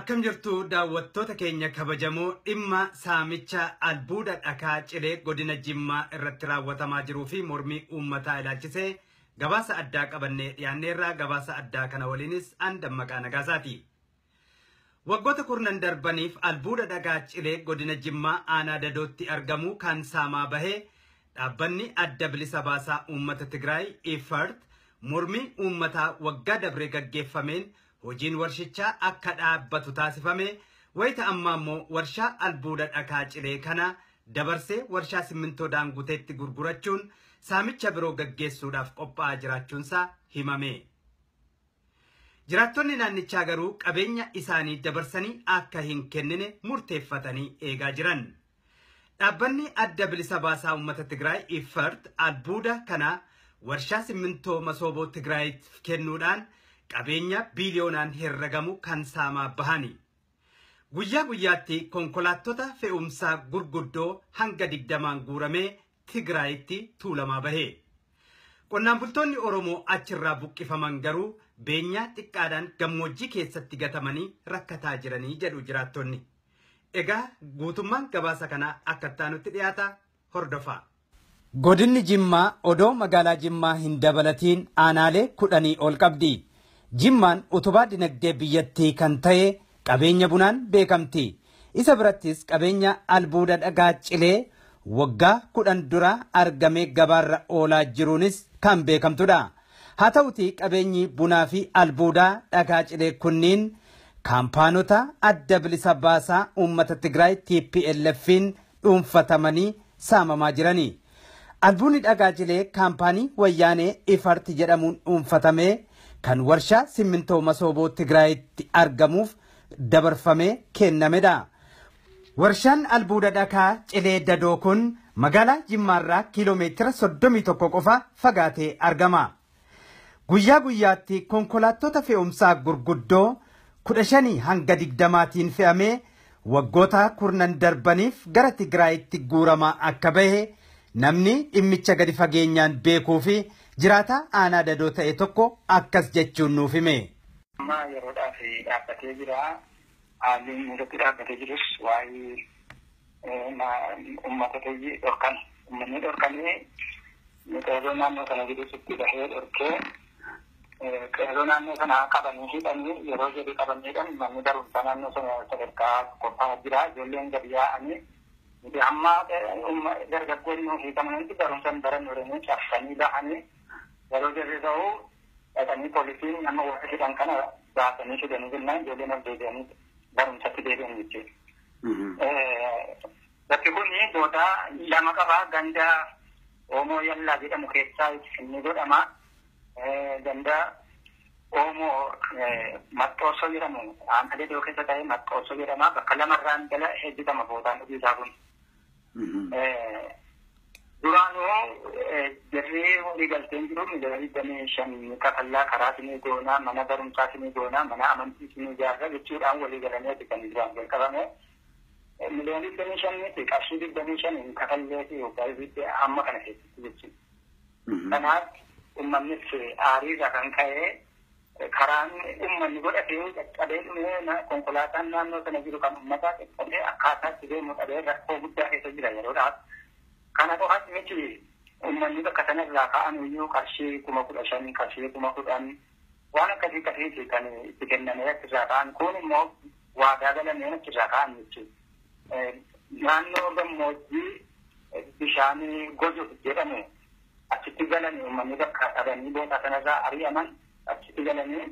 Akkam jirtu daawwattoota keenya kabajamoo dhimma saamicha albuuda dhakaa cilee godina Jimmaa irratti raawwatamaa jiruu fi mormii uummataa ilaalchisee gabaasa addaa qabannee dhiyaanneerraa gabaasa addaa kana waliinis an Dammaqaa Nagaasaati. Waggoota kurnan darbaniif albuuda dhagaa cilee godina Jimmaa aanaa Dadootti argamu kan saamaa bahee dhaabbanni adda bilisa baasaa uummata Tigraay Ifart mormii uummataa waggaa dabree gaggeeffameen hojiin warshichaa akka dhaabbatu taasifame wayita ammaa immoo warshaa albuuda dhakaa cilee kana dabarsee warshaa simmintoo Daanguteetti gurgurachuun saamicha biroo gaggeessuudhaaf qophaa'aa jiraachuunsaa himame. Jiraattonni naannichaa garuu qabeenya isaanii dabarsanii akka hin kennine murteeffatanii eegaa jiran. Dhaabbanni adda bilisa baasaa uummata Tigraay Ifart albuuda kana warshaa simmintoo Masooboo Tigraayiif kennuudhaan qabeenya biiliyoonaan herregamu kan saamaa bahani. Guyyaa guyyaatti konkolaattota fe'umsaa gurguddoo hanga 20 guuramee Tigraayitti tuulamaa bahe. Qonnaan bultoonni Oromoo achirraa buqqifaman garuu beenyaa xiqqaadhaan gammoojjii keessatti gatamanii rakkataa jiranii jedhu jiraattonni. Egaa guutummaan gabaasa kanaa akka itti dhiyaata hordofaa. Godinni Jimmaa odoo magaalaa Jimmaa hin dabalatiin aanaalee 10 ol qabdi. Jimmaan utubaa dinagdee biyyattii kan ta'e qabeenya bunaan beekamti. Isa birattis qabeenya albuuda dhagaa cilee waggaa 10 dura argamee gabaarra oolaa jiruunis kan beekamtudha. Haa ta'utii qabeenyi bunaa fi albuudaa dhagaa cilee kunniin kaampaanota adda bilisa baasaa uummata Tigraay TPLF'n dhuunfatamanii saamamaa jirani. Albuudni dhagaa cilee kaampaanii wayyaanee Ifart jedhamuun dhuunfatamee kan warshaa simmintoo Masooboo Tigraayitti argamuuf dabarfamee kennamedha. Warshaan albuuda dhakaa cilee Dadoo kun magaalaa Jimmaarraa kiiloomeetira 31 qofa fagaatee argama. Guyyaa guyyaatti konkolaattota fe'umsaa gurguddoo 15 hanga 20tiin fe'amee waggoota kurnan darbaniif gara Tigraayitti guuramaa akka bahe namni dhimmicha gadi fageenyaan beekuu fi jiraataa aanaa Dadoo ta'e tokko akkas jechuun nuuf hime. Amma yeroodhaaf dhaabbatee jira. Haalli irratti dhaabbatee jirus waa'ee uummata ta'ee dhorkan. Uummanni dhorkamee qeerroo naannoo sana jirutti bahee dhorkee qeerroo naannoo sana qabanii hidhanii yeroo jedhu qabanii hidhan manni barumsaa naannoo sana sadarkaa qophaa'aa jira. Ijoolleen gadi yaa'anii nuti amma dargaggoonni hiikamanitti barumsa hin barannu jedhanii cabsanii bahanii yeroo jirri ta'u dhaqanii poolisiin nama warra hidhan kana baasanii fidanii jennaan ijoolleen of deebi'anii barumsatti deebi'an jechuudha. Bakki kun boodaa lama qaba. Ganda Oomoo Yallaa jedhamu keessaa inni godhama. Ganda Oomoo Maxxoorsoo jedhamu aanaa Dadoo keessa ta'e Maxxoorsoo jedhama. Bakka lamarraan jala hojjetama boodaan hojii isaa kun. Duraanuu jarri walii galteen jiru miliyoona 25 kafallaa karaa sinii goonaa, mana barumsaa sinii goonaa, mana amantii sinii ijaarra jechuudhaan walii galanii kan duraan jalqabame. Miliyoona 25 qarshii 25 hin kafallee fi waggaa hamma kana keessatti jechuudha. Kanaaf uummannis aariirra kan ka'e karaan uummanni godhatee caccabee dhumee konkolaataan naannoo sana jiru kan uummataa caccabee akkaataa itti deemu dhabee rakkoo guddaa keessa jira yeroodhaaf. Kana qofas miti uummanni bakka sanarraa ka'an iyyuu qarshii 15,000 qarshii 10,000 waan akkasii akkasiiti kan itti kennamee achirraa ka'an kun immoo waadaa galameen achirraa ka'an jechuudha. Naannoo gammoojjii bishaan goju jedhamu achitti galanii uummanni bakka dhabanii boota sanarraa ari'aman achitti galanii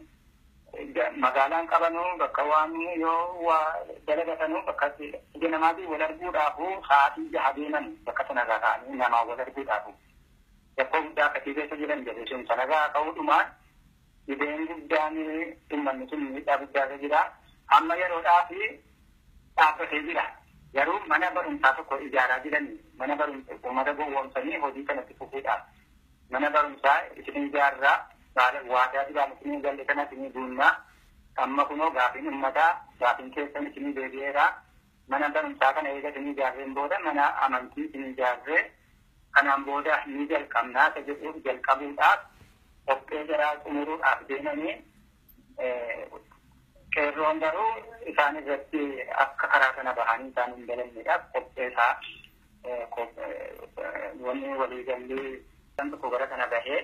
magaalaan qabanuu bakka waan yoo waa dalagatanuu bakka ija namaatiin wal arguudhaafuu sa'aatii jaha deeman bakka sanarraa ka'anii namaa wal arguudhaafu. Rakkoo guddaa akkasii keessa jiran jedhu sun sanarraa ka'uudhumaan dhibeen guddaan uummanni sun miidhaa guddaa irra jira. Amma yeroodhaaf dhaabbatee jira. Garuu mana barumsaa tokko ijaaraa jiran mana barumsaa uummata gowwoomsanii hojii kanatti fufuudhaaf. Mana barumsaa isin ijaarraa waadaa duraan isinii galle kana isinii guunnaa amma kunoo gaafiin uummataa gaafiin keessan isinii deebi'eera. Mana barumsaa kana eega isinii ijaarreen booda mana amantii isinii ijaarree kanaan booda ni jalqabnaa isa jedhuuf jalqabuudhaaf qophee garaa xumuruudhaaf deemanii Qeerroon garuu isaan irratti akka karaa sana bahanii isaan hin galanneedhaaf qophee isaa wanni waliigalli tokko gara sana bahee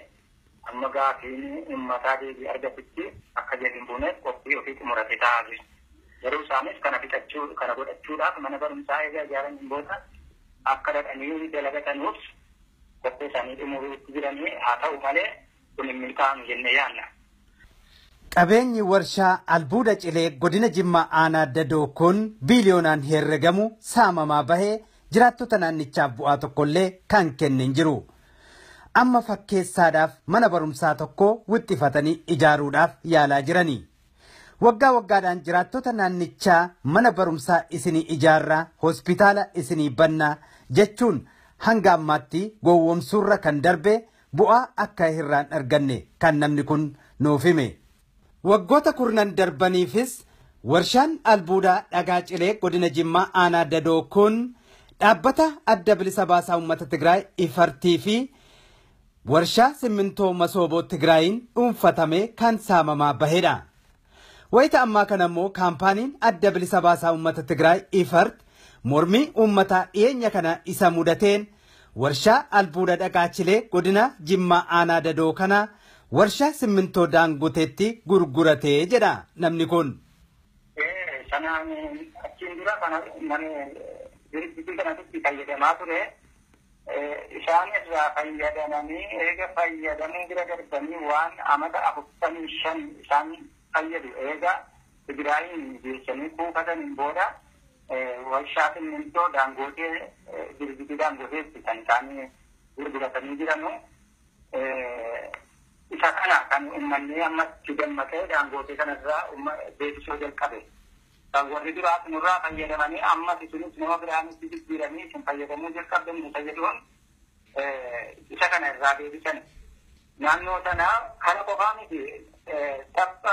amma gaafiin uummataa deebii argatutti akka gadi hin buuneef qophii ofii xumurate taa'aa jiru. Garuu isaanis kana fixachuu kana godhachuudhaaf mana barumsaa eega ijaaraniin booda akka dhaqanii dalagatanuuf qophii isaanii xumuruutti jiranii haa ta'u malee kun hin milkaa'amu jennee yaadna. Qabeenyi warshaa albuuda cilee godina Jimmaa aanaa Dadoo kun biiliyoonaan herregamu saamamaa bahee jiraattota naannichaaf bu'aa tokkollee kan kenne hin jiru. Amma fakkeessaadhaaf mana barumsaa tokko wixxifatanii ijaaruudhaaf yaalaa jirani. Waggaa waggaadhaan jiraattota naannichaa mana barumsaa isinii ijaarraa, hospitaala isinii bannaa jechuun hanga ammaatti gowwoomsuurra kan darbe bu'aa akka irraan arganne kan namni kun nuuf hime. Waggoota kurnan darbaniifis warshaan albuudaa dhagaa cilee godina Jimmaa aanaa Dadoo kun dhaabbata adda bilisa baasaa uummata Tigraay ifartii fi warshaa simmintoo masooboo Tigraayin dhuunfatamee kan saamamaa bahedha. Wayita ammaa kana immoo kaampaaniin adda bilisa baasaa uummata Tigraay ifart mormii uummataa dhiyeenya kana isa mudateen warshaa albuuda dhagaa cilee godina Jimmaa aanaa Dadoo kana warshaa simmintoo Daangoteetti gurguratee jedha namni kun. Sanaan achiin dura kana dirjitii kanatti fayyadamaa ture. Isaan irraa fayyadamanii eega fayyadamuu bira darbanii waan amata 45 isaan fayyadu eega Tigraayin geessanii kuufataniin booda warshaa simmintoo Daangootee dirjitii Daangoteetti kan isaan gurguratanii jiranu. Isa kana kan uummanni ammatti dammaqee Daangootee kanarraa beeksisuu jalqabe. Kan warri duraas nurraa fayyadamanii ammas isinis nama biraanitti jijjiiranii isin fayyadamuu jalqabdan nu fayyaduun isa kana irraa deebisan. Naannoo sana kana qofaa miti tabba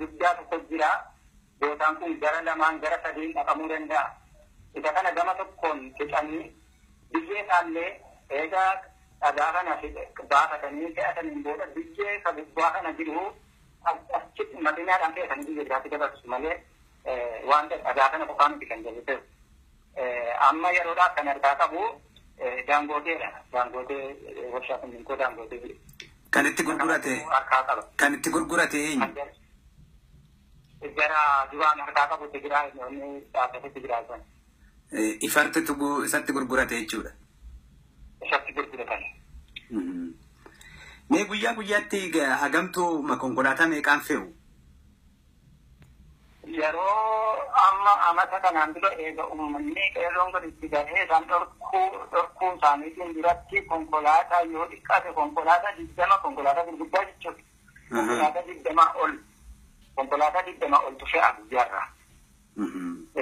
guddaa tokko jira. Bootaan kun gara lamaan gara sadiin dhaqamuu danda'a. Isa kana gama tokkoon qicanii biyyee isaallee eegaa dhagaa kana baafatanii fe'ataniin booda biyyee ka gubbaa kana jiru achitti makiinaadhaan fe'atanii biyya biraatti dabarsu malee waan dhagaa kana qofaa miti kan jedhu ta'e. Amma yeroodhaaf kan harkaa qabu Daangooteedha. Daangootee warshaa simmintoo Daangootee. Kan itti gurgurate harkaa qaba. Kan itti gurgurate eenyu? Gara duraan harkaa qabu Tigraay inni dhaabbate Tigraay sana. Ifarti isatti gurgurate jechuudha. Isatti gurguratan. Mee guyyaa guyyaatti hagamtuu konkolaataa meeqaan fe'u? Yeroo amma amata kanaan dura eega uummanni qeerroon gadi itti gahee isaan dhorkuu isaaniitiin duratti konkolaataa yoo xiqqaate konkolaataa 20 konkolaataa gurguddaa jechuudha. Konkolaataa 20 ol konkolaataa 20 oltu fe'a guyyaarraa.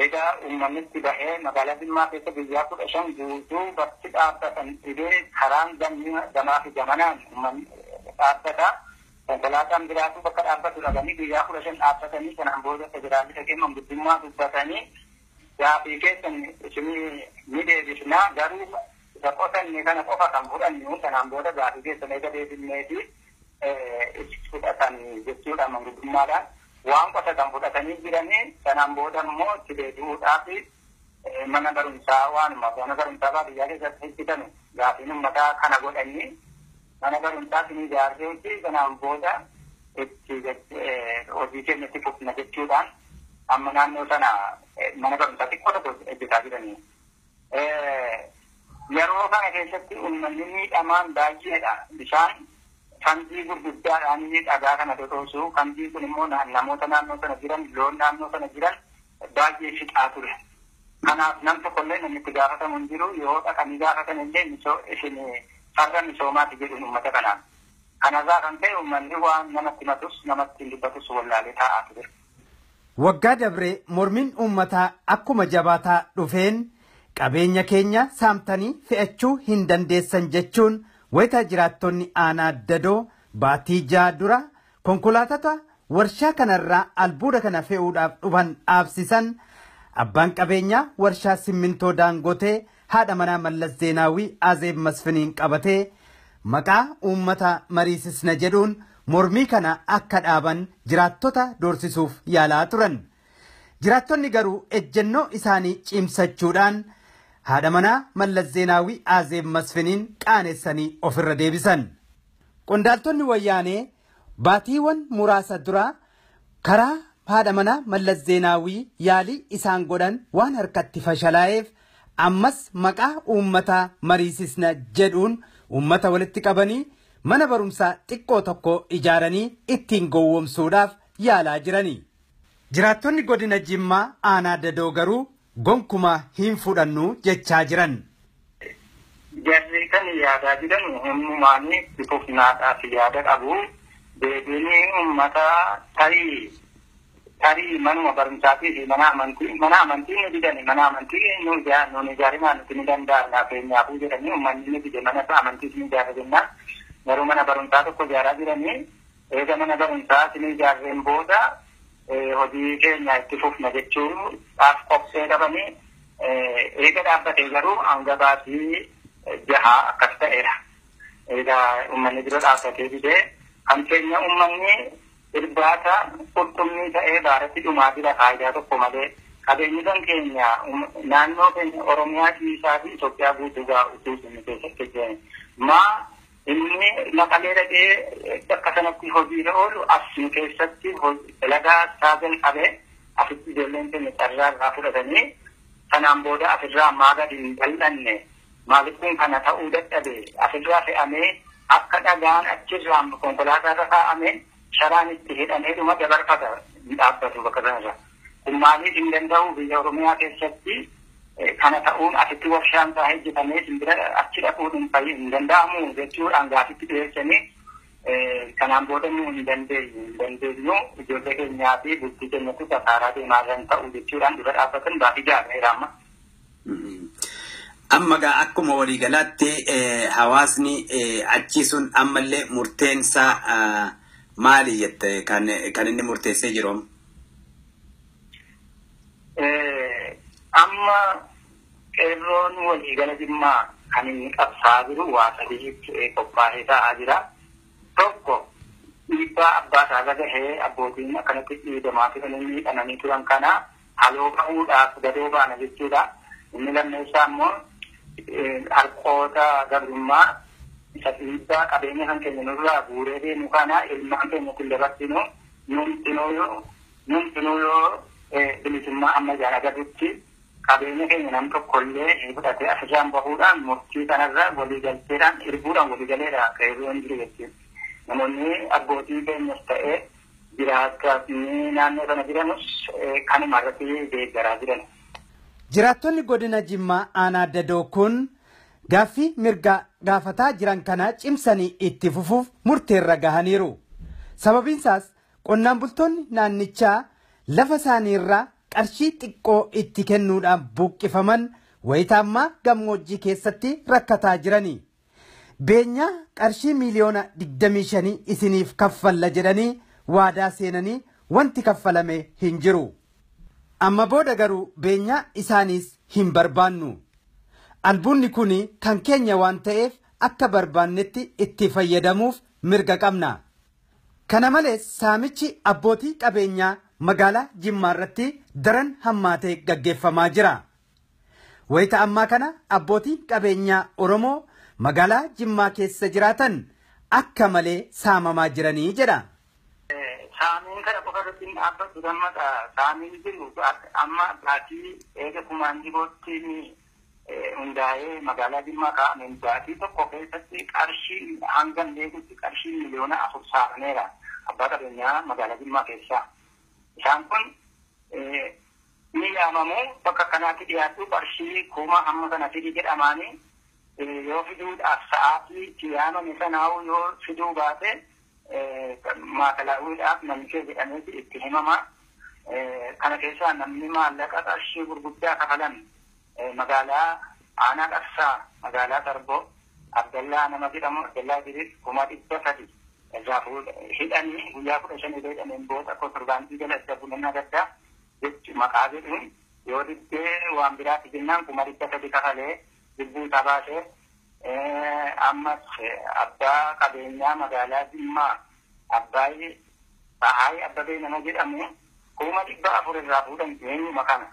Egaa uummanni itti bahee magaalaa Jimmaa keessa guyyaa 15 guutuu bakki dhaabbatan dhibee karaan gamaa fi gamanaan uummanni dhaabbata. Konkolaataan biraatu bakka dhaabbatu dhabanii guyyaa 15 dhaabbatanii kanaan booda federaalli dhaqee manguddummaa dubbatanii gaafii keessan isinii ni deebisnaa garuu isa qotanne kana qofa kan fudhannu kanaan booda gaafii keessan eega deebisneeti fudhatan jechuudha manguddummaadhaan. Waan qotatan fudhatanii jiranii sanaan booda immoo itti deebi'uudhaaf mana barumsaa waanuma mana barumsaa baadiyyaa keessatti hojjetame gaafiin uummataa kana godhanii mana barumsaa isin ijaarreetti sanaan booda itti hojii keenya itti fufna jechuudhaan amma naannoo sana mana barumsaa xiqqoo tokko hojjetaa jiranii. Yeroo kana keessatti uummanni miidhamaan baay'eedha. Bishaan Kambii gurguddaadhaan dhagaa kana dhodhoosu. Kambii kun immoo namoota naannoo sana jiran, loon naannoo sana jiran baay'ee fixaa ture. Kanaaf nam tokkollee namni itti gaafatamu hin jiru. Yoo dhaqanii gaafatan illee isin farra misoomaati jedhuun uummata kanaan. Kanarraa kan ta'e uummanni waan namatti himatus namatti hin dubbatus wallaalee taa'aa ture. Waggaa dabree mormiin uummataa akkuma jabaataa dhufeen qabeenya keenya saamtanii fe'achuu hin dandeessan jechuun wayita jiraattonni aanaa Dadoo baatii 6 dura konkolaatota warshaa kanarraa albuuda kana fe'uudhaaf dhufan dhaabsisan abbaan qabeenyaa warshaa simmintoo Daangotee haadha manaa Mallas Zeenaawii Azeeb Masfiniin qabatee maqaa uummata mariisisna jedhuun mormii kana akka dhaaban jiraattota doorsisuuf yaalaa turan. Jiraattonni garuu ejjennoo isaanii cimsachuudhaan haadha manaa Mallas Zeenaawii Azeeb Masfiniin qaanessanii ofirra deebisan. Qondaaltonni wayyaanee baatiiwwan muraasa dura karaa haadha manaa Mallas Zeenaawii yaalii isaan godhan waan harkatti fashalaa'eef ammas maqaa uummataa mariisisna jedhuun uummata walitti qabanii mana barumsaa xiqqoo tokko ijaaranii ittiin gowwoomsuudhaaf yaalaa jirani. Jiraattonni godina Jimmaa aanaa Dadoo garuu gonkumaa hin fudhannu jechaa jiran. Jarri kan yaadaa jiran humnumaan itti fufnaadhaaf yaada qabu. Deebiin uummataa tarii manuma barumsaatii fi mana amantii nu didani mana amantii nu ijaarimaa nuti ni danda'amna keenyaafuu jedhanii uummanni ni dide mana amantii ni ijaarra jennaan garuu mana barumsaa tokko ijaaraa jiranii eega mana barumsaa ni ijaarreen booda hojii keenya itti fufna jechuudhaaf qophee qabanii eega dhaabbatee garuu hanga baatii jahaa akkas ta'eera. Egaa uummanni bira dhaabbatee didee kan keenya uummanni irbaata qurxummii ta'ee baaratti dhumaa jira faayidaa tokko malee qabeenyi kan keenya naannoo keenya Oromiyaa dhiisaa fi Itoophiyaa guutuu utuu inni keessatti jiran. Maa inni maqalee dhaqee bakka sanatti hojiirra oolu asii keessatti dalagaa isaa jalqabee asitti ijoolleen keenya carraa irraa fudhatanii sanaan booda asirraa ammaa gadi hin bal'anne maaliif kun kana ta'uu dadhabe asirraa fe'amee akka dhagaan achirraan konkolaataa irra kaa'ame sharaan itti hidhamee dhuma dabarfata hin dhaabbatu bakka sanarra. Kun maaliif hin danda'u biyya Oromiyaa keessatti kana ta'uun asitti warshaan isaa hojjetamee simbira achi dhaquun hin danda'amu jechuudhaan gaafitti dhiyeessanii kanaan booda nu hin dandeenyu ijoollee keenyaa fi bultii keenyatti kasaaraa deemaa kan ta'u jechuudhaan dura dhaabbatan baafii ijaarameera amma. Amma gaa akkuma waliigalaatti hawaasni achi sun ammallee murteensaa maali jette kan inni murteessee jiru? Amma qeerroon waliigala Jimmaa kan inni qabsaa jiru waa sadiitti qophaa'ee taa'aa jira. Tokko dhiibbaa abbaa isaa gahee abbootiin akkanatti dhiibamaa turanii miidhamanii turan kana haloo bahuudhaaf gadoo baana jechuudha. Inni lammeessaa immoo harqoota gabrummaa isa dhiibbaa qabeenya kan keenya nurraa guuree deemu kana ilmaan keenya kun dabarsinu numtinuu yoo bilisummaa amma ijaan agarrutti qabeenya keenya nam tokkollee fudhatee asirraan bahuudhaan murtii kanarra waliigalteedhaan irbuudhaan waliigaleedha qeerroon jiru jechuudha. Namoonni abbootii keenyas ta'ee jiraattonni naannoo sana jiranus kanuma irratti deeggaraa jiran. Jiraattonni godina Jimmaa aanaa Dadoo kun gaaffii mirgaa gaafataa jiran kana cimsanii itti fufuuf murteerra gahaniiru. Sababiin isaas qonnaan bultoonni naannichaa lafa isaaniirraa qarshii xiqqoo itti kennuudhaan buqqifaman wayita ammaa gammoojjii keessatti rakkataa jirani. Beenyaa qarshii miiliyoona 25 isiniif kaffalla jedhanii waadaa seenanii wanti kaffalame hin jiru. Amma booda garuu beenyaa isaaniis hin barbaannu. Albuunni kun kan keenya waan ta'eef akka barbaannetti itti fayyadamuuf mirga qabna. Kana malees saamichi abbootii qabeenyaa magaalaa Jimmaa irratti daran hammaatee gaggeeffamaa jira. Wayita ammaa kana abbootiin qabeenyaa Oromoo magaalaa Jimmaa keessa jiraatan akka malee saamamaa jiranii jedha. Saamiin kana qofa irratti hin dhaabbatu gammaqa. Saamiin jiru amma baatii eega kumaan dhibootti hundaa'ee magaalaa Jimmaa kaa'ameen baatii tokko keessatti qarshii hangam beekutti qarshii 4 miliyoona saamameera abbaa qabeenyaa magaalaa Jimmaa keessaa. Isaan kun ni yaamamu bakka kanaatti dhiyaatu qarshii kuma hamma kana fidi jedhamaanii yoo fiduudhaaf sa'aatii itti yaamame sanaa'u yoo fiduu baate maakalaa'uudhaaf namni kee jedhameeti itti himama. Kana keessaa namni maallaqa qarshii gurguddaa kafalan magaalaa aanaa Qarsaa magaalaa Sarboo Abdallaa nama jedhamu Abdallaa Jiris 300,000 irraa hidhanii guyyaa 15 hidhameen booda kontirbaandii jala itti bulannaa gaddaa jechi maqaa jedhuun yoo diddee waan biraatti jennaan 300,000 kafalee lubbuu isaa baasee ammas abbaa qabeenyaa magaalaa Jimmaa Abbaayii Bahaayii Abbabee nama jedhamu 400,000 irraa fuudhan eenyuma kana.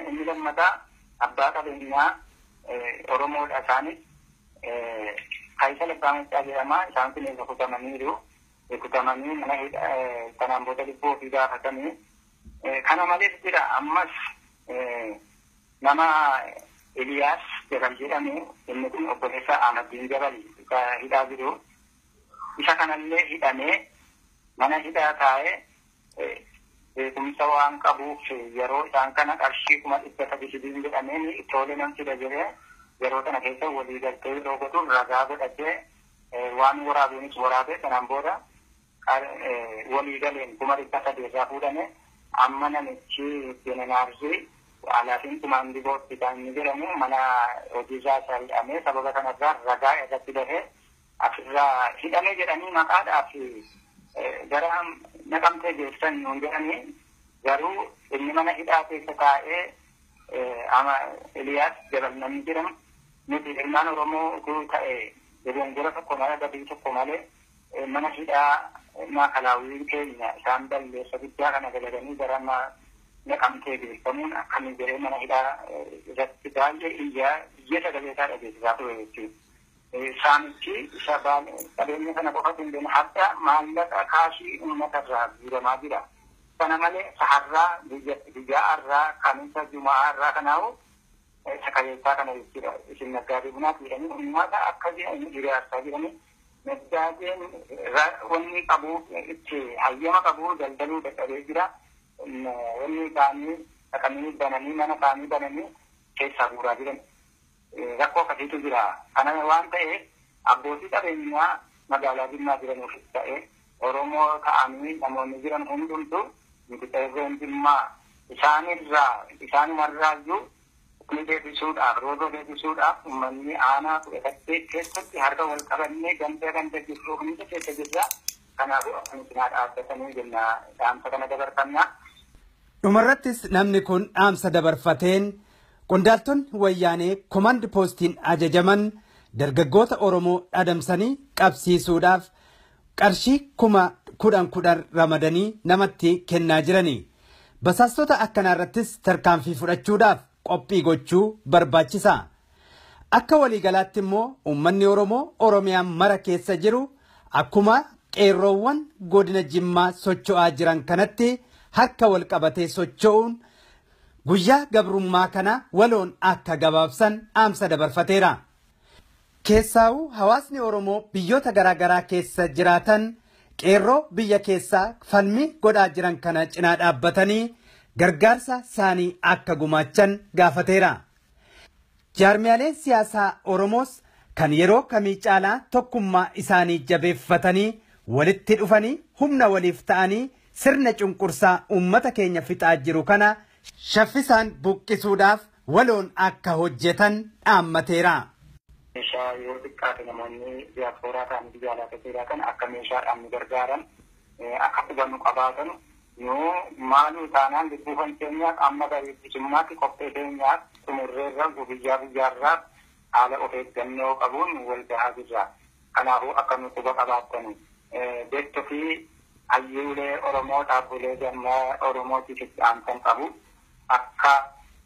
Inni lammataa abbaa qabeenyaa Oromoodha isaanis Kaayisa Labbaa Macaa jedhama. Isaan kun rukutamaniiru. Rukutamanii mana kanaan booda lubbuu ofii gaafatanii. Kana malees jira ammas nama Eliyaas Jabal jedhamu inni kun obboleessa Ahmadiin Jabal hidhaa jiru. Isa kanallee hidhamee mana hidhaa taa'ee beekumsa waan qabuuf yeroo isaan kana qarshii 300,000 jedhamee tole nan fida jedhee yeroo kana keessa walii galtee yeroo godhu ragaa godhatee waan waraabuunis waraabee kanaan booda walii galeen 300,000 irraa fuudhame amma namichi Jeneraarri alaafiin kumaandii hospitaal inni jedhamu mana hojiirraa isa hidhamee sababa kanarraa ragaa irratti bahee asirraa hidhame jedhanii maqaadhaaf gara naqamtee geessan nuun jedhanii garuu inni mana hidhaa keessa taa'ee ama Eliyaas Jabal namni jedhamu nuti ilmaan Oromoo utuu ta'e dogongora tokko malee badii tokko malee mana hidhaa maakalaawwiin keenya isaan balleessa guddaa kana galaganii gara naqamtee geeffamuun akkamii jedhee mana hidhaa irratti baay'ee iyyaa biyya sagalee isaa dhageessisaa ture jechuudha. Saamichi isa qabeenya kana qofatu hin deemu hadda maallaqa kaashii uummatarraa guuramaa jira. Kana malee saharraa guyyaa har'aa kamisa jumaa har'aa kanaa'u sakayeessaa kana jechuudha. Isin naggaadee bunaati jedhanii uummata akka hiriyaarsaa jiranii naggaadeen wanni qabu itti hayyama qabu daldaluu dadhabee jira. Wanni isaanii dhaqanii bananii mana isaanii bananii keessaa guuraa jiran. Rakkoo akkasiitu jira. Kana waan ta'eef abbootii qabeenyaa magaalaa Jimmaa jiranuuf ta'e Oromoo ta'anii namoonni jiran hundumtu nuti qeerroon Jimmaa isaanirraa isaanumarraa iyyuu ni deebisuudhaaf roorroo deebisuudhaaf uummanni aanaa 18 keessatti harka wal qabannee ganda ganda jirru hunda keessa jirra. Kanaafuu akkamitti naa dhaabbatanii jenna dhaamsa kana dabarfanna. Dhumarrattis namni kun dhaamsa dabarfateen qondaaltonni wayyaanee komand poostiin ajajaman dargaggoota Oromoo adamsanii qabsiisuudhaaf qarshii 10,000 ramadanii namatti kennaa jirani. Basaastota akkanaarrattis tarkaanfii fudhachuudhaaf qophii gochuu barbaachisa. Akka waliigalaatti immoo uummanni Oromoo Oromiyaan mara keessa jiru akkuma qeerroowwan godina Jimmaa socho'aa jiran kanatti harka wal qabatee socho'uun guyyaa gabrummaa kana waloon akka gabaabsan dhaamsa dabarfateera. Keessaa'uu hawaasni Oromoo biyyoota garaagaraa keessa jiraatan qeerroo biyya keessaa falmii godhaa jiran kana cinaa dhaabbatanii gargaarsa isaanii akka gumaachan gaafateera. Jaarmiyaaleen siyaasaa Oromoos kan yeroo kamii caalaa tokkummaa isaanii jabeeffatanii walitti dhufanii humna waliif ta'anii sirna cunqursaa uummata keenya fixaa jiru kana shaffisaan buqqisuudhaaf waloon akka hojjetan dhaammateera. Meeshaa yoo xiqqaate namoonni diyaaspooraa ta'an biyya alaa keessa jiraatan akka meeshaadhaan nu gargaaran akka hubannu qabaatan yoo maaluu taanaan lubbuu keenyaaf amma bilisummaatti qophee keenyaaf xumurreerra guyyaa guyyaarraa haala of eeggannoo qabuun wal gahaa jirra. Kanaafuu akka nu quba qabaatan beektuu fi hayyuulee Oromoo dhaabbilee gammaa Oromootiif itti aansan qabu akka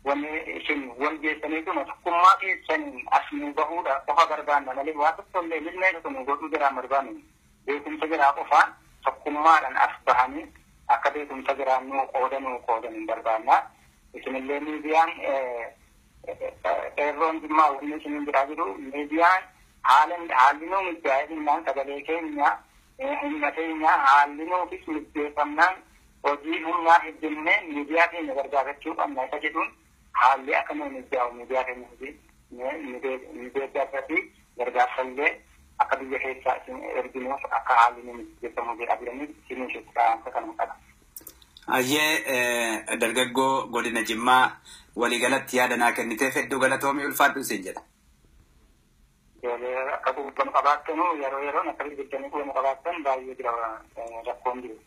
wanni isin wal geessanii kun tokkummaa keessaniin as nu bahuudha qofa barbaanna malee waa tokko illee ilmee tokko nu godhuu jiraa barbaannu beekumsa jiraa qofaan tokkummaadhaan as bahanii akka beekumsa jiraa nuu qooda nuu qoodan hin barbaanna. Isinillee miidiyaan qeerroon Jimmaa wanni isinin biraa jiru miidiyaan haalli nuu mijaa'ee jennaan sagalee keenya humna keenya haalli nuufis mijjeeffamnaan hojii humnaa hojjennee miidiyaa keenya gargaarachuu qabna isa jedhuun haalli akka nu mijaa'u miidiyaa keenya ni deeggarra fi gargaarsallee akka biyya keessaa isin erginuuf akka haalli nu mijjeeffamu jedha jedhanii isinii itti dhaamsa kanuma qaba. Ayyee dargaggoo godina Jimmaa waliigalatti yaada naa kenniteef hedduu galatoomii ulfaadhu isin jedha. Akka quban qabaattanuu yeroo yeroon akka bilbiltanii quban qabaattan baay'ee jira rakkoon jiru.